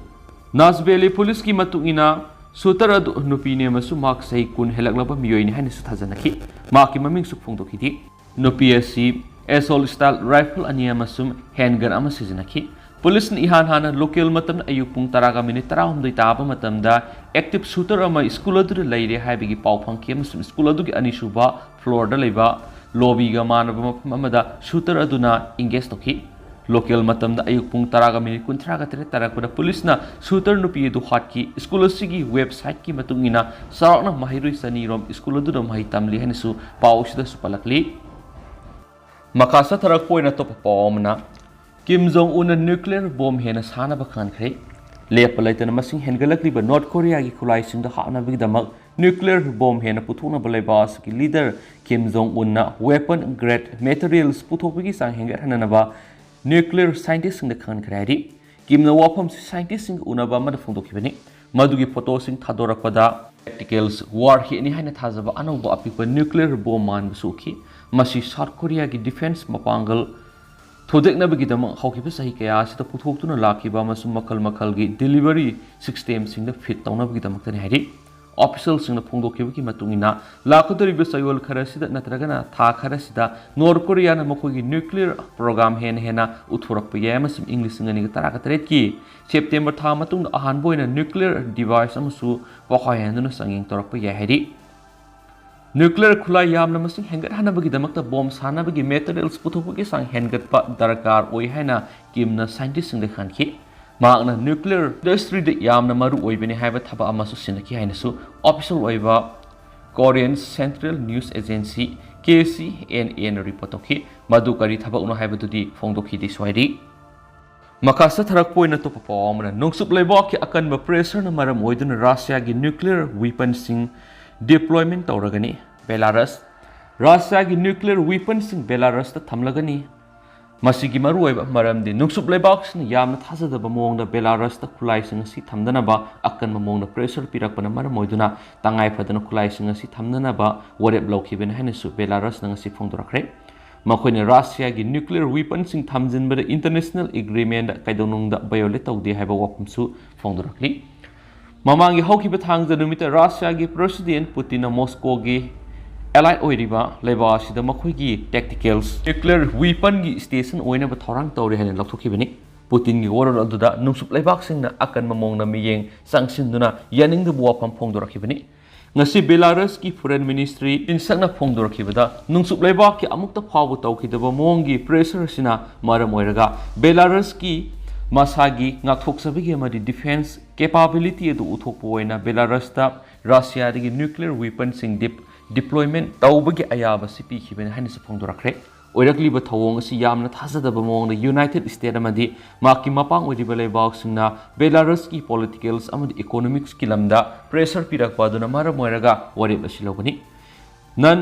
ꯅꯥꯁꯕꯦꯂꯤ ꯄꯨꯂꯤꯁꯀꯤ ꯃꯇꯨꯡ ꯏꯟꯅ, ꯁꯨꯇꯔ ꯑꯗꯨ ꯅꯨꯄꯤꯅꯤ ꯑꯃꯁꯨꯡ ꯃꯍꯥꯛ ꯆꯍꯤ ꯀꯨꯟ ꯍꯦꯜꯂꯛꯂꯕ ꯃꯤꯑꯣꯏꯅꯤ ꯍꯥꯏꯅꯁꯨ ꯊꯥꯖꯅꯈꯤ꯫ ꯃꯍꯥꯛꯀꯤ ꯃꯃꯤꯡꯁꯨ ꯐꯣꯡꯗꯣꯛꯈꯤꯗꯦ꯫ ꯅꯨꯄꯤ ꯑꯁꯤ ꯑꯦꯁꯣꯜ ꯁ꯭ꯇꯥꯏꯜ ꯔꯥꯏꯐꯜ ꯑꯅꯤ ꯑꯃꯁꯨꯡ ꯍꯦꯟꯒꯟ ꯑꯃ ꯁꯤꯖꯤꯟꯅꯈꯤ꯫ ꯄꯨꯂꯤꯁꯅ ꯏꯍꯥꯟ ꯍꯥꯟꯅ ꯂꯣꯀꯦꯜ ꯃꯇꯝꯗ ꯑꯌꯨꯛ ꯄꯨꯡ ꯇꯔꯥꯒ ꯃꯤꯅꯤꯠ ꯇꯔꯥꯍꯨꯝꯗꯣꯏ ꯇꯥꯕ ꯃꯇꯝꯗ ꯑꯦꯛꯇꯤꯚ ꯁꯨꯇꯔ ꯑꯃ ꯁ꯭ꯀꯨꯜ ꯑꯗꯨꯗ ꯂꯩꯔꯦ ꯍꯥꯏꯕꯒꯤ ꯄꯥꯎ ꯐꯪꯈꯤ ꯑꯃꯁꯨꯡ ꯁ꯭ꯀꯨꯜ ꯑꯗꯨꯒꯤ ꯑꯅꯤꯁꯨꯕ ꯐ꯭ꯂꯣꯔꯗ ꯂꯩꯕ ꯂꯣꯕꯤꯒ ꯃꯥꯟꯅꯕ ꯃꯐꯝ ꯑꯃꯗ ꯁꯨꯇꯔ ꯑꯗꯨꯅ ꯏꯪꯒꯦꯖ ꯇꯧꯈꯤ꯫ ꯂꯣꯀꯦꯜ ꯃꯇꯝꯗ ꯑꯌꯨꯛ ꯄꯨꯡ ꯇꯔꯥꯒ ꯃꯤꯅꯤꯠ ꯀꯨꯟꯊ꯭ꯔꯥꯒ ꯇꯔꯦꯠ ꯇꯥꯔꯛꯄꯗ ꯄꯨꯂꯤꯁꯅ ꯁꯨꯇꯔ ꯅꯨꯄꯤ ꯑꯗꯨ ꯍꯥꯠꯈꯤ꯫ ꯁ꯭ꯀꯨꯜ ꯑꯁꯤꯒꯤ ꯋꯦꯕꯁꯥꯏꯠꯀꯤ ꯃꯇꯨꯡ ꯏꯟꯅ, ꯆꯥꯎꯔꯥꯛꯅ ꯃꯍꯩꯔꯣꯏ ꯆꯅꯤ ꯔꯣꯝ ꯁ꯭ꯀꯨꯜ ꯑꯗꯨꯗ ꯃꯍꯩ ꯇꯝꯂꯤ ꯍꯥꯏꯅꯁꯨ ꯄꯥꯎ ꯑꯁꯤꯗꯁꯨ ꯄꯜꯂꯛꯂꯤ꯫ ꯃꯈꯥ ꯆꯠꯊꯔꯛꯄ ꯑꯣꯏꯅ ꯑꯇꯣꯞꯄ ꯄꯥꯎ ꯑꯃꯅ, ꯀꯤꯝ ꯖꯣꯡ ꯎꯟꯅ ꯅ꯭ꯌꯨꯀ꯭ꯂꯤꯌꯔ ꯕꯣꯝ ꯍꯦꯟꯅ ꯁꯥꯅꯕ ꯈꯟꯈ꯭ꯔꯦ꯫ ꯂꯦꯞꯄ ꯂꯩꯇꯅ ꯃꯁꯤꯡ ꯍꯦꯟꯒꯠꯂꯛꯂꯤꯕ ꯅꯣꯔꯠ ꯀꯣꯔꯤꯌꯥꯒꯤ ꯈꯨꯠꯂꯥꯏꯁꯤꯡꯗ ꯍꯥꯞꯅꯕꯒꯤꯗꯃꯛ ꯅ꯭ꯌꯨꯀ꯭ꯂꯤꯌꯔ ꯕꯣꯝ ꯍꯦꯟꯅ ꯄꯨꯊꯣꯛꯅꯕ ꯂꯩꯕꯥꯛ ꯑꯁꯤꯒꯤ ꯂꯤꯗꯔ ꯀꯤꯝ ꯖꯣꯡ ꯎꯟꯅ ꯋꯦꯄꯟ ꯒ꯭ꯔꯦꯗ ꯃꯦꯇꯔꯤꯌꯦꯜꯁ ꯄꯨꯊꯣꯛꯄꯒꯤ ꯆꯥꯡ ꯍꯦꯟꯒꯠꯍꯟꯅꯅꯕ ꯅ꯭ꯌꯨꯀ꯭ꯂꯤꯌꯔ ꯁꯥꯏꯟꯇꯤꯁꯁꯤꯡꯗ ꯈꯟꯈ꯭ꯔꯦ ꯍꯥꯏꯔꯤ꯫ ꯀꯤꯝꯅ ꯋꯥꯐꯝꯁꯤ ꯁꯥꯏꯟꯇꯤꯁꯁꯤꯡꯒ ꯎꯅꯕ ꯑꯃꯗ ꯐꯣꯡꯗꯣꯛꯈꯤꯕꯅꯤ꯫ ꯃꯗꯨꯒꯤ ꯐꯣꯇꯣꯁꯤꯡ ꯊꯥꯗꯣꯔꯛꯄꯗ ꯄ꯭ꯔꯦꯛꯇꯤꯀꯦꯜꯁ ꯋꯥꯔꯍꯦꯠꯅꯤ ꯍꯥꯏꯅ ꯊꯥꯖꯕ ꯑꯅꯧꯕ ꯑꯄꯤꯛꯄ ꯅ꯭ꯌꯨꯀ꯭ꯂꯤꯌꯔ ꯕꯣꯝ ꯃꯥꯟꯕꯁꯨ ꯎꯈꯤ꯫ ꯃꯁꯤ ꯁꯥꯎꯠ ꯀꯣꯔꯤꯌꯥꯒꯤ ꯗꯤꯐꯦꯟꯁ ꯃꯄꯥꯡꯒꯜ ꯊꯨꯗꯦꯛꯅꯕꯒꯤꯗꯃꯛ ꯍꯧꯈꯤꯕ ꯆꯍꯤ ꯀꯌꯥ ꯑꯁꯤꯗ ꯄꯨꯊꯣꯛꯇꯨꯅ ꯂꯥꯛꯈꯤꯕ ꯑꯃꯁꯨꯡ ꯃꯈꯜ ꯃꯈꯜꯒꯤ ꯗꯦꯂꯤꯚꯔꯤ ꯁꯤꯁꯇꯦꯝꯁꯤꯡꯗ ꯐꯤꯠ ꯇꯧꯅꯕꯒꯤꯗꯃꯛꯇꯅꯤ ꯍꯥꯏꯔꯤ꯫ ꯑꯣꯐꯤꯁꯤꯌꯦꯜꯁꯤꯡꯅ ꯐꯣꯡꯗꯣꯛꯈꯤꯕꯒꯤ ꯃꯇꯨꯡ ꯏꯟꯅ, ꯂꯥꯛꯀꯗꯧꯔꯤꯕ ꯆꯌꯣꯜ ꯈꯔꯁꯤꯗ ꯅꯠꯇ꯭ꯔꯒꯅ ꯊꯥ ꯈꯔꯁꯤꯗ ꯅꯣꯔꯠ ꯀꯣꯔꯤꯌꯥꯅ ꯃꯈꯣꯏꯒꯤ ꯅ꯭ꯌꯨꯀ꯭ꯂꯤꯌꯔ ꯄ꯭ꯔꯣꯒ꯭ꯔꯥꯝ ꯍꯦꯟꯅ ꯍꯦꯟꯅ ꯎꯠꯊꯣꯔꯛꯄ ꯌꯥꯏ ꯑꯃꯁꯨꯡ ꯏꯪ ꯂꯤꯁꯤꯡ ꯑꯅꯤꯒ ꯇꯔꯥꯒ ꯇꯔꯦꯠꯀꯤ ꯁꯦꯞꯇꯦꯝꯕꯔ ꯊꯥ ꯃꯇꯨꯡꯗ ꯑꯍꯥꯟꯕ ꯑꯣꯏꯅ ꯅ꯭ꯌꯨꯀ꯭ꯂꯤꯌꯔ ꯗꯤꯚꯥꯏꯁ ꯑꯃꯁꯨ ꯄꯣꯈꯥꯏꯍꯟꯗꯨꯅ ꯆꯥꯡꯌꯦꯡ ꯇꯧꯔꯛꯄ ꯌꯥꯏ ꯍꯥꯏꯔꯤ꯫ ꯅ꯭ꯌꯨꯀ꯭ꯂꯤꯌꯔ ꯈꯨꯠꯂꯥꯏ ꯌꯥꯝꯅ ꯃꯁꯤꯡ ꯍꯦꯟꯒꯠꯍꯟꯅꯕꯒꯤꯗꯃꯛꯇ ꯕꯣꯝ ꯁꯥꯅꯕꯒꯤ ꯃꯦꯇꯔꯤꯌꯦꯜꯁ ꯄꯨꯊꯣꯛꯄꯒꯤ ꯆꯥꯡ ꯍꯦꯟꯒꯠꯄ ꯗꯔꯀꯥꯔ ꯑꯣꯏ ꯍꯥꯏꯅ ꯀꯤꯝꯅ ꯁꯥꯏꯟꯇꯤꯁꯁꯤꯡꯗ ꯈꯟꯈꯤ꯫ ꯃꯍꯥꯛꯅ ꯅ꯭ꯌꯨꯀ꯭ꯂꯤꯌꯔ ꯏꯟꯗꯁꯇ꯭ꯔꯤꯗ ꯌꯥꯝꯅ ꯃꯔꯨ ꯑꯣꯏꯕꯅꯤ ꯍꯥꯏꯕ ꯊꯕꯛ ꯑꯃꯁꯨ ꯁꯤꯟꯅꯈꯤ ꯍꯥꯏꯅꯁꯨ ꯑꯣꯐꯤꯁꯤꯌꯦꯜ ꯑꯣꯏꯕ Korean central news agency, K C and ꯑꯦꯅ ꯔꯤꯄꯣꯔꯠ ꯇꯧꯈꯤ꯫ ꯃꯗꯨ ꯀꯔꯤ ꯊꯕꯛꯅꯣ ꯍꯥꯏꯕꯗꯨꯗꯤ ꯐꯣꯡꯗꯣꯛꯈꯤꯗꯦ ꯁ꯭ꯋꯥꯏꯗꯤ꯫ ꯃꯈꯥ ꯆꯠꯊꯔꯛꯄ ꯑꯣꯏꯅ ꯑꯇꯣꯞꯄ ꯄꯥꯎ ꯑꯃꯅ, ꯅꯣꯡꯆꯨꯞ ꯂꯩꯕꯥꯛꯀꯤ ꯑꯀꯟꯕ ꯄ꯭ꯔꯦꯁꯔꯅ ꯃꯔꯝ ꯑꯣꯏꯗꯨꯅ ꯔꯥꯁꯤꯌꯥꯒꯤ ꯅ꯭ꯌꯨꯀ꯭ꯂꯤꯌꯔ ꯋꯤꯄꯟꯁꯤꯡ ꯗꯤꯄ꯭ꯂꯣꯏꯃꯦꯟ ꯇꯧꯔꯒꯅꯤ꯫ ꯕꯦꯂꯥꯔꯁ, ꯔꯥꯁꯤꯌꯥꯒꯤ ꯅ꯭ꯌꯨꯀ꯭ꯂꯤꯌꯔ ꯋꯤꯄꯟꯁꯤꯡ ꯕꯦꯂꯥꯔꯁꯇ ꯊꯝꯂꯒꯅꯤ꯫ ꯃꯁꯤꯒꯤ ꯃꯔꯨꯑꯣꯏꯕ ꯃꯔꯝꯗꯤ ꯅꯣꯡꯆꯨꯞ ꯂꯩꯕꯥꯛꯁꯤꯡꯅ ꯌꯥꯝꯅ ꯊꯥꯖꯗꯕ ꯃꯑꯣꯡꯗ ꯕꯦꯂꯥꯔꯁꯇ ꯈꯨꯠꯂꯥꯏꯁꯤꯡ ꯑꯁꯤ ꯊꯝꯗꯅꯕ ꯑꯀꯟꯕ ꯃꯑꯣꯡꯗ ꯄ꯭ꯔꯦꯁꯔ ꯄꯤꯔꯛꯄꯅ ꯃꯔꯝ ꯑꯣꯏꯗꯨꯅ ꯇꯉꯥꯏ ꯐꯗꯅ ꯈꯨꯠꯂꯥꯏꯁꯤꯡ ꯑꯁꯤ ꯊꯝꯅꯅꯕ ꯋꯥꯔꯦꯞ ꯂꯧꯈꯤꯕꯅꯤ ꯍꯥꯏꯅꯁꯨ ꯕꯦꯂꯥꯔꯁꯅ ꯉꯁꯤ ꯐꯣꯡꯗꯣꯔꯛꯈ꯭ꯔꯦ꯫ ꯃꯈꯣꯏꯅ ꯔꯁꯤꯌꯥꯒꯤ nuclear weaponꯁꯤꯡ ꯊꯝꯖꯤꯟꯕꯗ international agreement ꯀꯩꯗꯧꯅꯨꯡꯗ violate ꯇꯧꯗꯦ ꯍꯥꯏꯕ ꯋꯥꯐꯝꯁꯨ ꯐꯣꯡꯗꯣꯔꯛꯂꯤ꯫ ꯃꯃꯥꯡꯒꯤ ꯍꯧꯈꯤꯕ ꯊꯥꯡꯖ ꯅꯨꯃꯤꯠꯇ ꯔꯁꯤꯌꯥꯒꯤ president ꯄꯨꯇꯤꯟꯅ ꯃꯣꯁꯀꯣꯒꯤ ally ꯑꯣꯏꯔꯤꯕ ꯂꯩꯕꯥꯛ ꯑꯁꯤꯗ ꯃꯈꯣꯏꯒꯤ tactical nuclear weaponꯒꯤ station ꯑꯣꯏꯅꯕ ꯊꯧꯔꯥꯡ ꯇꯧꯔꯤ ꯍꯥꯏꯅ ꯂꯥꯎꯊꯣꯛꯈꯤꯕꯅꯤ꯫ ꯄꯨꯇꯤꯟꯒꯤ ꯋꯥꯔꯣꯜ ꯑꯗꯨꯗ ꯅꯨꯡꯁꯨꯞ ꯂꯩꯕꯥꯛꯁꯤꯡꯅ ꯑꯀꯟꯕ ꯃꯑꯣꯡꯗ ꯃꯤꯠꯌꯦꯡ ꯆꯪꯁꯤꯟꯗꯨꯅ ꯌꯥꯅꯤꯡꯗꯕ ꯋꯥꯐꯝ ꯐꯣꯡꯗꯣꯔꯛꯈꯤꯕꯅꯤ꯫ ꯉꯁꯤ ꯕꯦꯂꯥꯔꯁꯀꯤ foreign ministry ꯆꯤꯟꯁꯛꯅ ꯐꯣꯡꯗꯣꯔꯛꯈꯤꯕꯗ, ꯅꯨꯡꯁꯨꯞ ꯂꯩꯕꯥꯛꯀꯤ ꯑꯃꯨꯛꯇ ꯐꯥꯎꯕ ꯇꯧꯈꯤꯗꯕ ꯃꯑꯣꯡꯒꯤ pressure ꯑꯁꯤꯅ ꯃꯔꯝ ꯑꯣꯏꯔꯒ ꯕꯦꯂꯥꯔꯁꯀꯤ ꯃꯁꯥꯒꯤ ꯉꯥꯛꯊꯣꯛꯆꯕꯒꯤ ꯑꯃꯗꯤ defence capability ꯑꯗꯨ ꯎꯠꯊꯣꯛꯄ ꯑꯣꯏꯅ ꯕꯦꯂꯥꯔꯁꯇ ꯔꯁꯤꯌꯥꯗꯒꯤ nuclear weaponꯁꯤꯡ dep- deployment ꯇꯧꯕꯒꯤ ꯑꯌꯥꯕ ꯑꯁꯤ ꯄꯤꯈꯤꯕꯅꯤ ꯍꯥꯏꯅꯁꯨ ꯐꯣꯡꯗꯣꯔꯛꯈ꯭ꯔꯦ꯫ ꯑꯣꯏꯔꯛꯂꯤꯕ ꯊꯧꯑꯣꯡ ꯑꯁꯤ ꯌꯥꯝꯅ ꯊꯥꯖꯗꯕ ꯃꯑꯣꯡꯗ United States ꯑꯃꯗꯤ ꯃꯍꯥꯛꯀꯤ ꯃꯄꯥꯡ ꯑꯣꯏꯔꯤꯕ ꯂꯩꯕꯥꯛꯁꯤꯡꯅ ꯕꯦꯂꯥꯔꯁꯀꯤ politicals ꯑꯃꯗꯤ economicsꯀꯤ ꯂꯝꯗ pressure ꯄꯤꯔꯛꯄ ꯑꯗꯨꯅ ꯃꯔꯝ ꯑꯣꯏꯔꯒ ꯋꯥꯔꯦꯞ ꯑꯁꯤ ꯂꯧꯕꯅꯤ꯫ Non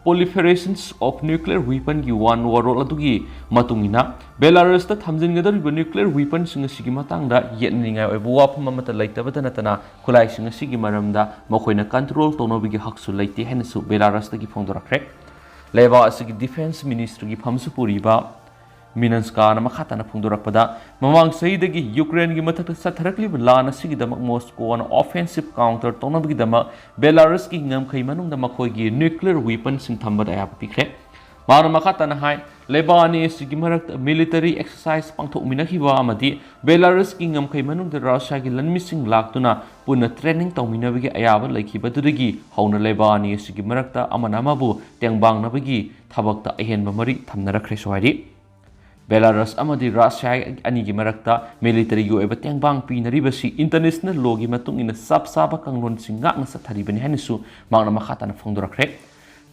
proliferations of nuclear weaponꯒꯤ ꯋꯥꯟ ꯋꯥꯔꯣꯜ ꯑꯗꯨꯒꯤ ꯃꯇꯨꯡ ꯏꯟꯅ, ꯕꯦꯂꯥꯔꯁꯇ ꯊꯝꯖꯤꯟꯒꯗꯧꯔꯤꯕ nuclear weaponꯁꯤꯡ ꯑꯁꯤꯒꯤ ꯃꯇꯥꯡꯗ ꯌꯦꯠꯅꯅꯤꯡꯉꯥꯏ ꯑꯣꯏꯕ ꯋꯥꯐꯝ ꯑꯃꯠꯇ ꯂꯩꯇꯕꯇ ꯅꯠꯇꯅ, ꯈꯨꯠꯂꯥꯏꯁꯤꯡ ꯑꯁꯤꯒꯤ ꯃꯔꯝꯗ ꯃꯈꯣꯏꯅ control ꯇꯧꯅꯕꯒꯤ ꯍꯛꯁꯨ ꯂꯩꯇꯦ ꯍꯥꯏꯅꯁꯨ ꯕꯦꯂꯥꯔꯁꯇꯒꯤ ꯐꯣꯡꯗꯣꯔꯛꯈ꯭ꯔꯦ꯫ ꯂꯩꯕꯥꯛ ꯑꯁꯤꯒꯤ defence ministryꯒꯤ ꯐꯝꯁꯨ ꯄꯨꯔꯤꯕ ꯃꯤꯅꯟꯁꯀꯥꯅ ꯃꯈꯥ ꯇꯥꯅ ꯐꯣꯡꯗꯣꯔꯛꯄꯗ, ꯃꯃꯥꯡ ꯆꯍꯤꯗꯒꯤ Ukraineꯒꯤ ꯃꯊꯛꯇ ꯆꯠꯊꯔꯛꯂꯤꯕ ꯂꯥꯟ ꯑꯁꯤꯒꯤꯗꯃꯛ ꯃꯣꯁꯀꯣꯅ offensive counter ꯇꯧꯅꯕꯒꯤꯗꯃꯛ ꯕꯦꯂꯥꯔꯁꯀꯤ ꯉꯝꯈꯩ ꯃꯅꯨꯡꯗ ꯃꯈꯣꯏꯒꯤ nuclear weaponꯁꯤꯡ ꯊꯝꯕꯗ ꯑꯌꯥꯕ ꯄꯤꯈ꯭ꯔꯦ꯫ ꯃꯍꯥꯛꯅ ꯃꯈꯥ ꯇꯥꯅ ꯍꯥꯏ, ꯂꯩꯕꯥꯛ ꯑꯅꯤ ꯑꯁꯤꯒꯤ ꯃꯔꯛꯇ military exercise ꯄꯥꯡꯊꯣꯛꯃꯤꯟꯅꯈꯤꯕ ꯑꯃꯗꯤ ꯕꯦꯂꯥꯔꯁꯀꯤ ꯉꯝꯈꯩ ꯃꯅꯨꯡꯗ ꯔꯁꯤꯌꯥꯒꯤ ꯂꯟꯃꯤꯁꯤꯡ ꯂꯥꯛꯇꯨꯅ ꯄꯨꯟꯅ training ꯇꯧꯃꯤꯟꯅꯕꯒꯤ ꯑꯌꯥꯕ ꯂꯩꯈꯤꯕꯗꯨꯗꯒꯤ ꯍꯧꯅ ꯂꯩꯕꯥꯛ ꯑꯅꯤ ꯑꯁꯤꯒꯤ ꯃꯔꯛꯇ ꯑꯃꯅ ꯑꯃꯕꯨ ꯇꯦꯡꯕꯥꯡꯅꯕꯒꯤ ꯊꯕꯛꯇ ꯑꯍꯦꯟꯕ ꯃꯔꯤ ꯊꯝꯅꯔꯛꯈ꯭ꯔꯦꯁꯨ ꯍꯥꯏꯔꯤ꯫ ꯕꯦꯂꯥꯔꯁ ꯑꯃꯗꯤ ꯔꯁꯤꯌꯥ ꯑꯅꯤꯒꯤ ꯃꯔꯛꯇ militaryꯒꯤ ꯑꯣꯏꯕ ꯇꯦꯡꯕꯥꯡ ꯄꯤꯅꯔꯤꯕꯁꯤ international lawꯒꯤ ꯃꯇꯨꯡ ꯏꯟꯅ ꯆꯞ ꯆꯥꯕ ꯀꯥꯡꯂꯣꯟꯁꯤꯡ ꯉꯥꯛꯅ ꯆꯠꯊꯔꯤꯕꯅꯤ ꯍꯥꯏꯅꯁꯨ ꯃꯍꯥꯛꯅ ꯃꯈꯥ ꯇꯥꯅ ꯐꯣꯡꯗꯣꯔꯛꯈ꯭ꯔꯦ꯫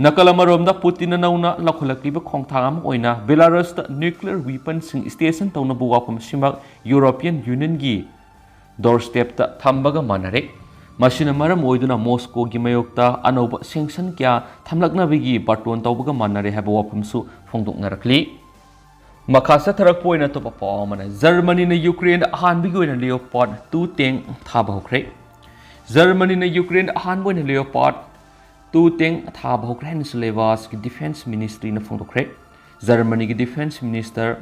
ꯅꯥꯀꯜ ꯑꯃꯔꯣꯝꯗ, ꯄꯨꯇꯤꯟꯅ ꯅꯧꯅ ꯂꯧꯈꯠꯂꯛꯂꯤꯕ ꯈꯣꯡꯊꯥꯡ ꯑꯃ ꯑꯣꯏꯅ ꯕꯦꯂꯥꯔꯁꯇ nuclear weaponꯁꯤꯡ station ꯇꯧꯅꯕ ꯋꯥꯐꯝ ꯑꯁꯤꯃꯛ European Unionꯒꯤ doorstepꯇ ꯊꯝꯕꯒ ꯃꯥꯟꯅꯔꯦ꯫ ꯃꯁꯤꯅ ꯃꯔꯝ ꯑꯣꯏꯗꯨꯅ ꯃꯣꯁꯀꯣꯒꯤ ꯃꯥꯌꯣꯛꯇ ꯑꯅꯧꯕ sanction ꯀꯌꯥ ꯊꯝꯂꯛꯅꯕꯒꯤ ꯕꯥꯔꯇꯣꯟ ꯇꯧꯕꯒ ꯃꯥꯟꯅꯔꯦ ꯍꯥꯏꯕ ꯋꯥꯐꯝꯁꯨ ꯐꯣꯡꯗꯣꯛꯅꯔꯛꯂꯤ꯫ ꯃꯈꯥ ꯆꯠꯊꯔꯛꯄ ꯑꯣꯏꯅ ꯑꯇꯣꯞꯄ ꯄꯥꯎ ꯑꯃꯅ, ꯖꯔꯃꯅꯤꯅ ꯌꯨꯀ꯭ꯔꯦꯟꯗ ꯑꯍꯥꯟꯕꯒꯤ ꯑꯣꯏꯅ Leopard two tank ꯊꯥꯕ ꯍꯧꯈ꯭ꯔꯦ꯫ ꯖꯔꯃꯅꯤꯅ ꯌꯨꯀ꯭ꯔꯦꯟꯗ ꯑꯍꯥꯟꯕ ꯑꯣꯏꯅ Leopard two tank ꯊꯥꯕ ꯍꯧꯈ꯭ꯔꯦ ꯍꯥꯏꯅꯁꯨ ꯂꯩꯕꯥꯛ ꯑꯁꯤꯒꯤ defence ministryꯅ ꯐꯣꯡꯗꯣꯛꯈ꯭ꯔꯦ꯫ ꯖꯔꯃꯅꯤꯒꯤ ꯗꯤꯐꯦꯟꯁ ꯃꯤꯅꯤꯁꯇꯔ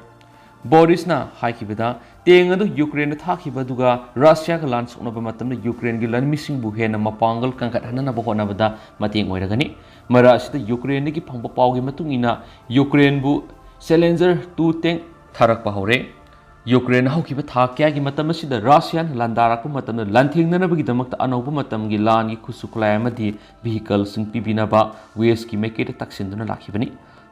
ꯕꯣꯔꯤꯁꯅ ꯍꯥꯏꯈꯤꯕꯗ, ꯇꯦꯡ ꯑꯗꯨ ꯌꯨꯀ꯭ꯔꯦꯟꯗ ꯊꯥꯈꯤꯕ ꯑꯗꯨꯒ ꯔꯁꯤꯌꯥꯒ ꯂꯥꯟ ꯁꯣꯛꯅꯕ ꯃꯇꯝꯗ ꯌꯨꯀ꯭ꯔꯦꯟꯒꯤ ꯂꯟꯃꯤꯁꯤꯡꯕꯨ ꯍꯦꯟꯅ ꯃꯄꯥꯡꯒꯜ ꯀꯟꯈꯠꯍꯟꯅꯕ ꯍꯣꯠꯅꯕꯗ ꯃꯇꯦꯡ ꯑꯣꯏꯔꯒꯅꯤ꯫ ꯃꯔꯛ ꯑꯁꯤꯗ ꯌꯨꯀ꯭ꯔꯦꯟꯗꯒꯤ ꯐꯪꯕ ꯄꯥꯎꯒꯤ ꯃꯇꯨꯡ ꯏꯟꯅ, ꯌꯨꯀ꯭ꯔꯦꯟꯕꯨ ꯁꯦꯂꯦꯟꯖꯔ ꯇꯨ ꯇꯦꯡ ꯊꯥꯔꯛꯄ ꯍꯧꯔꯦ꯫ ꯌꯨꯀ꯭ꯔꯦꯟ ꯍꯧꯈꯤꯕ ꯊꯥ ꯀꯌꯥꯒꯤ ꯃꯇꯝ ꯑꯁꯤꯗ ꯔꯁꯤꯌꯥꯅ ꯂꯥꯟꯗꯥꯔꯛꯄ ꯃꯇꯝꯗ ꯂꯥꯟꯊꯦꯡꯅꯅꯕꯒꯤꯗꯃꯛꯇ ꯑꯅꯧꯕ ꯃꯇꯝꯒꯤ ꯂꯥꯟꯒꯤ ꯈꯨꯠꯁꯨ ꯈꯨꯠꯂꯥꯏ ꯑꯃꯗꯤ ꯚꯤꯍꯤꯀꯜꯁꯤꯡ ꯄꯤꯕꯤꯅꯕ ꯋꯦꯁꯀꯤ ꯃꯥꯏꯀꯩꯗ ꯇꯛꯁꯤꯟꯗꯨꯅ ꯂꯥꯛꯈꯤꯕꯅꯤ꯫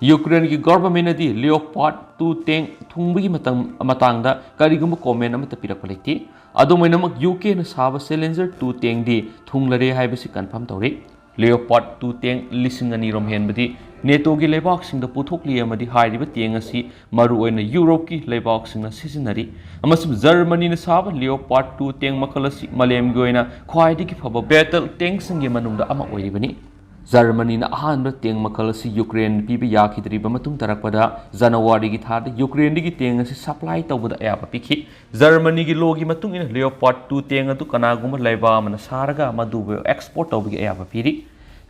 ꯌꯨꯀ꯭ꯔꯦꯟꯒꯤ ꯒꯚꯔꯟꯃꯦꯟꯅꯗꯤ ꯂꯤꯑꯣꯄꯥꯔꯗ ꯇꯨ ꯇꯦꯡ ꯊꯨꯡꯕꯒꯤ ꯃꯇꯝ, ꯃꯇꯥꯡꯗ ꯀꯔꯤꯒꯨꯝꯕ ꯀꯣꯃꯦꯟ ꯑꯃꯠꯇ ꯄꯤꯔꯛꯄ ꯂꯩꯇꯦ꯫ ꯑꯗꯨꯝ ꯑꯣꯏꯅꯃꯛ, ꯌꯨ ꯀꯦꯅ ꯁꯥꯕ ꯁꯦꯂꯦꯟꯖꯔ ꯇꯨ ꯇꯦꯡꯗꯤ ꯊꯨꯡꯂꯔꯦ ꯍꯥꯏꯕꯁꯤ ꯀꯟꯐꯥꯔꯝ ꯇꯧꯔꯦ꯫ ꯂꯤꯑꯣꯄꯥꯔꯗ ꯇꯨ ꯇꯦꯡ ꯂꯤꯁꯤꯡ ꯑꯅꯤ ꯔꯣꯝ ꯍꯦꯟꯕꯗꯤ ꯅꯦꯇꯣꯒꯤ ꯂꯩꯕꯥꯛꯁꯤꯡꯗ ꯄꯨꯊꯣꯛꯂꯤ ꯑꯃꯗꯤ ꯍꯥꯏꯔꯤꯕ ꯇꯦꯡ ꯑꯁꯤ ꯃꯔꯨꯑꯣꯏꯅ ꯌꯨꯔꯣꯞꯀꯤ ꯂꯩꯕꯥꯛꯁꯤꯡꯅ ꯁꯤꯖꯤꯟꯅꯔꯤ꯫ ꯑꯃꯁꯨꯡ ꯖꯔꯃꯅꯤꯅ ꯁꯥꯕ ꯂꯤꯑꯣꯄꯥꯔꯗ ꯇꯨ ꯇꯦꯡ ꯃꯈꯜ ꯑꯁꯤ ꯃꯥꯂꯦꯝꯒꯤ ꯑꯣꯏꯅ ꯈ꯭ꯋꯥꯏꯗꯒꯤ ꯐꯕ ꯕꯦꯇꯜ ꯇꯦꯡꯁꯤꯡꯒꯤ ꯃꯅꯨꯡꯗ ꯑꯃ ꯑꯣꯏꯔꯤꯕꯅꯤ꯫ ꯖꯔꯃꯅꯤꯅ ꯑꯍꯥꯟꯕ ꯇꯦꯡ ꯃꯈꯜ ꯑꯁꯤ ꯌꯨꯀ꯭ꯔꯦꯟ ꯄꯤꯕ ꯌꯥꯈꯤꯗ꯭ꯔꯤꯕ ꯃꯇꯨꯡ ꯇꯥꯔꯛꯄꯗ, ꯖꯅꯋꯥꯔꯤꯒꯤ ꯊꯥꯗ ꯌꯨꯀ꯭ꯔꯦꯟꯗꯒꯤ ꯇꯦꯡ ꯑꯁꯤ ꯁꯄ꯭ꯂꯥꯏ ꯇꯧꯕꯗ ꯑꯌꯥꯕ ꯄꯤꯈꯤ꯫ ꯖꯔꯃꯅꯤꯒꯤ ꯂꯣꯒꯤ ꯃꯇꯨꯡ ꯏꯟꯅ, ꯂꯤꯑꯣꯄꯥꯔꯗ ꯇꯨ ꯇꯦꯡ ꯑꯗꯨ ꯀꯅꯥꯒꯨꯝꯕ ꯂꯩꯕꯥꯛ ꯑꯃꯅ ꯁꯥꯔꯒ ꯃꯗꯨꯕꯨ ꯑꯦꯛꯁꯄꯣꯔꯠ ꯇꯧꯕꯒꯤ ꯑꯌꯥꯕ ꯄꯤꯔꯤ꯫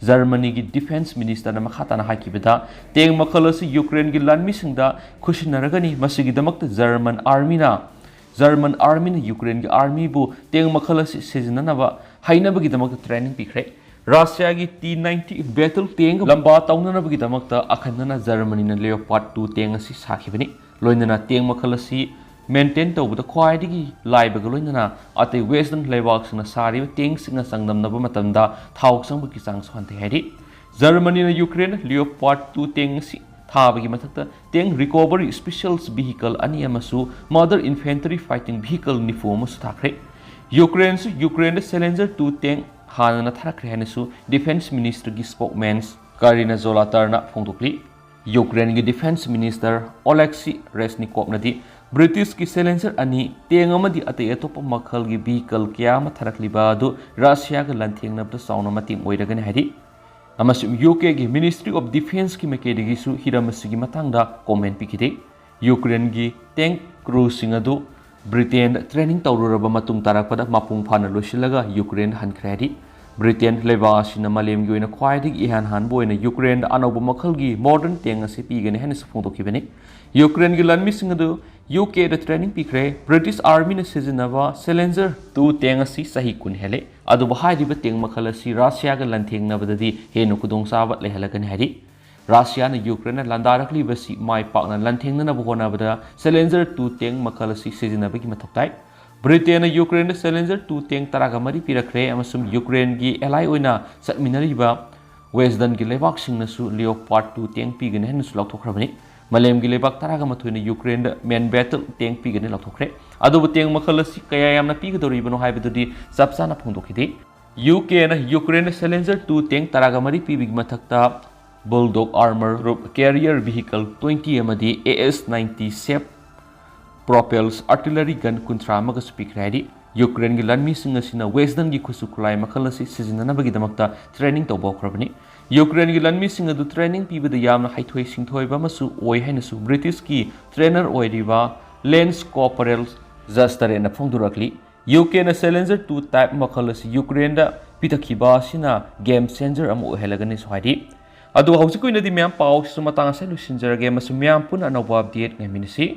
ꯖꯔꯃꯅꯤꯒꯤ ꯗꯤꯐꯦꯟꯁ ꯃꯤꯅꯤꯁꯇꯔꯅ ꯃꯈꯥ ꯇꯥꯅ ꯍꯥꯏꯈꯤꯕꯗ, ꯇꯦꯡ ꯃꯈꯜ ꯑꯁꯤ ꯌꯨꯀ꯭ꯔꯦꯟꯒꯤ ꯂꯥꯟꯃꯤꯁꯤꯡꯗ ꯈꯨꯠꯁꯤꯟꯅꯔꯒꯅꯤ꯫ ꯃꯁꯤꯒꯤꯗꯃꯛꯇ ꯖꯔꯃꯟ ꯑꯥꯔꯃꯤꯅ, ꯖꯔꯃꯟ ꯑꯥꯔꯃꯤꯅ ꯌꯨꯀ꯭ꯔꯦꯟꯒꯤ ꯑꯥꯔꯃꯤꯕꯨ ꯇꯦꯡ ꯃꯈꯜ ꯑꯁꯤ ꯁꯤꯖꯤꯟꯅꯅꯕ ꯍꯩꯅꯕꯒꯤꯗꯃꯛꯇ ꯇ꯭ꯔꯦꯅꯤꯡ ꯄꯤꯈ꯭ꯔꯦ꯫ ꯔꯁꯤꯌꯥꯒꯤ ꯇꯤ ꯅꯥꯏꯟꯇꯤ ꯕꯦꯇꯜ ꯇꯦꯡ ꯂꯝꯕꯥ ꯇꯧꯅꯅꯕꯒꯤꯗꯃꯛꯇ ꯑꯈꯟꯅꯅ ꯖꯔꯃꯅꯤꯅ ꯂꯤꯑꯣꯄꯥꯔꯗ ꯇꯨ ꯇꯦꯡ ꯑꯁꯤ ꯁꯥꯈꯤꯕꯅꯤ꯫ ꯂꯣꯏꯅꯅ ꯇꯦꯡ ꯃꯈꯜ ꯑꯁꯤ ꯃꯦꯟꯇꯦꯟ ꯇꯧꯕꯗ ꯈ꯭ꯋꯥꯏꯗꯒꯤ ꯂꯥꯏꯕꯒ ꯂꯣꯏꯅꯅ ꯑꯇꯩ ꯋꯦꯁꯇꯔꯟ ꯂꯩꯕꯥꯛꯁꯤꯡꯅ ꯁꯥꯔꯤꯕ ꯇꯦꯡꯁꯤꯡꯒ ꯆꯥꯡꯗꯝꯅꯕ ꯃꯇꯝꯗ ꯊꯥꯎ ꯆꯪꯕꯒꯤ ꯆꯥꯡꯁꯨ ꯍꯟꯊꯩ ꯍꯥꯏꯔꯤ꯫ ꯖꯔꯃꯅꯤꯅ ꯌꯨꯀ꯭ꯔꯦꯟꯗ ꯂꯤꯑꯣꯄꯥꯔꯗ ꯇꯨ ꯇꯦꯡ ꯑꯁꯤ ꯊꯥꯕꯒꯤ ꯃꯊꯛꯇ ꯇꯦꯡ ꯔꯤꯀꯣꯚꯔꯤ ꯁ꯭ꯄꯦꯁꯤꯌꯦꯜꯁ ꯚꯤꯍꯤꯀꯜ ꯑꯅꯤ ꯑꯃꯁꯨ ꯃꯣꯗꯔꯟ ꯏꯟꯐꯦꯟꯇ꯭ꯔꯤ ꯐꯥꯏꯇꯤꯡ ꯚꯤꯍꯤꯀꯜ ꯅꯤꯐꯨ ꯑꯃꯁꯨ ꯊꯥꯈ꯭ꯔꯦ꯫ ꯌꯨꯀ꯭ꯔꯦꯟꯁꯨ ꯌꯨꯀ꯭ꯔꯦꯟꯗ ꯁꯦꯂꯦꯟꯖꯔ ꯇꯨ ꯇꯦꯡ ꯍꯥꯟꯅꯅ ꯊꯥꯔꯛꯈ꯭ꯔꯦ ꯍꯥꯏꯅꯁꯨ ꯗꯤꯐꯦꯟꯁ ꯃꯤꯅꯤꯁꯇ꯭ꯔꯤꯒꯤ ꯁ꯭ꯄꯣꯛꯃꯦꯟ ꯀꯥꯔꯤꯅꯥ ꯖꯣꯂꯥꯇꯔꯅ ꯐꯣꯡꯗꯣꯛꯂꯤ꯫ ꯌꯨꯀ꯭ꯔꯦꯟꯒꯤ ꯗꯤꯐꯦꯟꯁ ꯃꯤꯅꯤꯁꯇꯔ ꯑꯣꯂꯦꯛꯁꯤ ꯔꯦꯁꯅꯤꯀꯣꯞꯅꯗꯤ ꯕ꯭ꯔꯤꯇꯤꯁꯀꯤ ꯁꯦꯂꯦꯟꯖꯔ ꯑꯅꯤ, ꯇꯦꯡ ꯑꯃꯗꯤ ꯑꯇꯩ ꯑꯇꯣꯞꯄ ꯃꯈꯜꯒꯤ ꯚꯤꯍꯤꯀꯜ ꯀꯌꯥ ꯑꯃ ꯊꯥꯔꯛꯂꯤꯕ ꯑꯗꯨ ꯔꯁꯤꯌꯥꯒ ꯂꯥꯟꯊꯦꯡꯅꯕꯗ ꯆꯥꯎꯅ ꯃꯇꯦꯡ ꯑꯣꯏꯔꯒꯅꯤ ꯍꯥꯏꯔꯤ꯫ ꯑꯃꯁꯨꯡ ꯌꯨ ꯀꯦꯒꯤ ꯃꯤꯅꯤꯁꯇ꯭ꯔꯤ ꯑꯣꯐ ꯗꯤꯐꯦꯟꯁꯀꯤ ꯃꯥꯏꯀꯩꯗꯒꯤꯁꯨ ꯍꯤꯔꯝ ꯑꯁꯤꯒꯤ ꯃꯇꯥꯡꯗ ꯀꯣꯃꯦꯟ ꯄꯤꯈꯤꯗꯦ꯫ ꯌꯨꯀ꯭ꯔꯦꯟꯒꯤ ꯇꯦꯡ ꯀ꯭ꯔꯨꯁꯤꯡ ꯑꯗꯨ ꯕ꯭ꯔꯤꯇꯦꯟꯗ ꯇ꯭ꯔꯦꯅꯤꯡ ꯇꯧꯔꯨꯔꯕ ꯃꯇꯨꯡ ꯇꯥꯔꯛꯄꯗ ꯃꯄꯨꯡ ꯐꯥꯅ ꯂꯣꯏꯁꯤꯜꯂꯒ ꯌꯨꯀ꯭ꯔꯦꯟꯗ ꯍꯟꯈ꯭ꯔꯦ ꯍꯥꯏꯔꯤ꯫ ꯕ꯭ꯔꯤꯇꯦꯟ ꯂꯩꯕꯥꯛ ꯑꯁꯤꯅ ꯃꯥꯂꯦꯝꯒꯤ ꯑꯣꯏꯅ ꯈ꯭ꯋꯥꯏꯗꯒꯤ ꯏꯍꯥꯟ ꯍꯥꯟꯕ ꯑꯣꯏꯅ ꯌꯨꯀ꯭ꯔꯦꯟꯗ ꯑꯅꯧꯕ ꯃꯈꯜꯒꯤ modern tank ꯑꯁꯤ ꯄꯤꯒꯅꯤ ꯍꯥꯏꯅꯁꯨ ꯐꯣꯡꯗꯣꯛꯈꯤꯕꯅꯤ꯫ ꯌꯨꯀ꯭ꯔꯦꯟꯒꯤ ꯂꯥꯟꯃꯤꯁꯤꯡ ꯑꯗꯨ ꯌꯨ ꯀꯦꯗ training ꯄꯤꯈ꯭ꯔꯦ꯫ ꯕ꯭ꯔꯤꯇꯤꯁ ꯑꯥꯔꯃꯤꯅ ꯁꯤꯖꯤꯟꯅꯕ Challenger two tank ꯑꯁꯤ ꯆꯍꯤ ꯀꯨꯟ ꯍꯦꯜꯂꯦ, ꯑꯗꯨꯕꯨ ꯍꯥꯏꯔꯤꯕ tank ꯃꯈꯜ ꯑꯁꯤ ꯔꯁꯤꯌꯥꯒ ꯂꯥꯟꯊꯦꯡꯅꯕꯗꯗꯤ ꯍꯦꯟꯅ ꯈꯨꯗꯣꯡꯆꯥꯕ ꯂꯩꯍꯜꯂꯒꯅꯤ ꯍꯥꯏꯔꯤ꯫ ꯔꯁꯤꯌꯥꯅ ꯌꯨꯀ꯭ꯔꯦꯟꯅ ꯂꯥꯟꯗꯥꯔꯛꯂꯤꯕꯁꯤ ꯃꯥꯏ ꯄꯥꯛꯅ ꯂꯥꯟꯊꯦꯡꯅꯅꯕ ꯍꯣꯠꯅꯕꯗ Challenger two tank ꯃꯈꯜ ꯑꯁꯤ ꯁꯤꯖꯤꯟꯅꯕꯒꯤ ꯃꯊꯧ ꯇꯥꯏ꯫ ꯕ꯭ꯔꯤꯇꯦꯟꯅ ꯌꯨꯀ꯭ꯔꯦꯟꯗ Challenger two tank ꯇꯔꯥꯒ ꯃꯔꯤ ꯄꯤꯔꯛꯈ꯭ꯔꯦ ꯑꯃꯁꯨꯡ ꯌꯨꯀ꯭ꯔꯦꯟꯒꯤ ally ꯑꯣꯏꯅ ꯆꯠꯃꯤꯟꯅꯔꯤꯕ Westernꯒꯤ ꯂꯩꯕꯥꯛꯁꯤꯡꯅꯁꯨ Leopard two tank ꯄꯤꯒꯅꯤ ꯍꯥꯏꯅꯁꯨ ꯂꯥꯎꯊꯣꯛꯈ꯭ꯔꯕꯅꯤ꯫ ꯃꯥꯂꯦꯝꯒꯤ ꯂꯩꯕꯥꯛ ꯇꯔꯥꯒ ꯃꯥꯊꯣꯏꯅ ꯌꯨꯀ꯭ꯔꯦꯟꯗ main battle tank ꯄꯤꯒꯅꯤ ꯂꯥꯎꯊꯣꯛꯈ꯭ꯔꯦ꯫ ꯑꯗꯨꯕꯨ tank ꯃꯈꯜ ꯑꯁꯤ ꯀꯌꯥ ꯌꯥꯝꯅ ꯄꯤꯒꯗꯧꯔꯤꯕꯅꯣ ꯍꯥꯏꯕꯗꯨꯗꯤ ꯆꯞ ꯆꯥꯅ ꯐꯣꯡꯗꯣꯛꯈꯤꯗꯦ꯫ ꯌꯨ ꯀꯦꯅ ꯌꯨꯀ꯭ꯔꯦꯟꯗ Challenger two tank ꯇꯔꯥꯒ ꯃꯔꯤ ꯄꯤꯕꯒꯤ ꯃꯊꯛꯇ Bulldog armor group carrier vehicle twenty ꯑꯃꯗꯤ A S ninety SAB propelled artillery gun ꯀꯨꯟꯊ꯭ꯔꯥ ꯑꯃꯒꯁꯨ ꯄꯤꯈ꯭ꯔꯦ ꯍꯥꯏꯔꯤ꯫ ꯌꯨꯀ꯭ꯔꯦꯟꯒꯤ ꯂꯥꯟꯃꯤꯁꯤꯡ ꯑꯁꯤꯅ Westernꯒꯤ ꯈꯨꯠꯁꯨ ꯈꯨꯠꯂꯥꯏ ꯃꯈꯜ ꯑꯁꯤ ꯁꯤꯖꯤꯟꯅꯅꯕꯒꯤꯗꯃꯛꯇ training ꯇꯧꯕ ꯍꯧꯈ꯭ꯔꯕꯅꯤ꯫ ꯌꯨꯀ꯭ꯔꯦꯟꯒꯤ ꯂꯥꯟꯃꯤꯁꯤꯡ ꯑꯗꯨ training ꯄꯤꯕꯗ ꯌꯥꯝꯅ ꯍꯩꯊꯣꯏ ꯁꯤꯡꯊꯣꯏꯕ ꯑꯃꯁꯨ ꯑꯣꯏ ꯍꯥꯏꯅꯁꯨ ꯕ꯭ꯔꯤꯇꯤꯁꯀꯤ trainer ꯑꯣꯏꯔꯤꯕ Lance Corporal Zastarenꯅ ꯐꯣꯡꯗꯣꯔꯛꯂꯤ꯫ ꯌꯨ ꯀꯦꯅ Challenger two type ꯃꯈꯜ ꯑꯁꯤ ꯌꯨꯀ꯭ꯔꯦꯟꯗ ꯄꯤꯊꯛꯈꯤꯕ ꯑꯁꯤꯅ game changer ꯑꯃ ꯑꯣꯏꯍꯜꯂꯒꯅꯤꯁꯨ ꯍꯥꯏꯔꯤ꯫ ꯑꯗꯨꯒ ꯍꯧꯖꯤꯛꯀꯤ ꯑꯣꯏꯅꯗꯤ ꯃꯌꯥꯝ ꯄꯥꯎꯁꯤꯁꯨ ꯃꯇꯥꯡ ꯑꯁꯤꯗ ꯂꯣꯏꯁꯤꯟꯖꯔꯒꯦ ꯑꯃꯁꯨꯡ ꯃꯌꯥꯝ ꯄꯨꯟꯅ ꯑꯅꯧꯕ update ꯉꯥꯏꯃꯤꯟꯅꯁꯤ꯫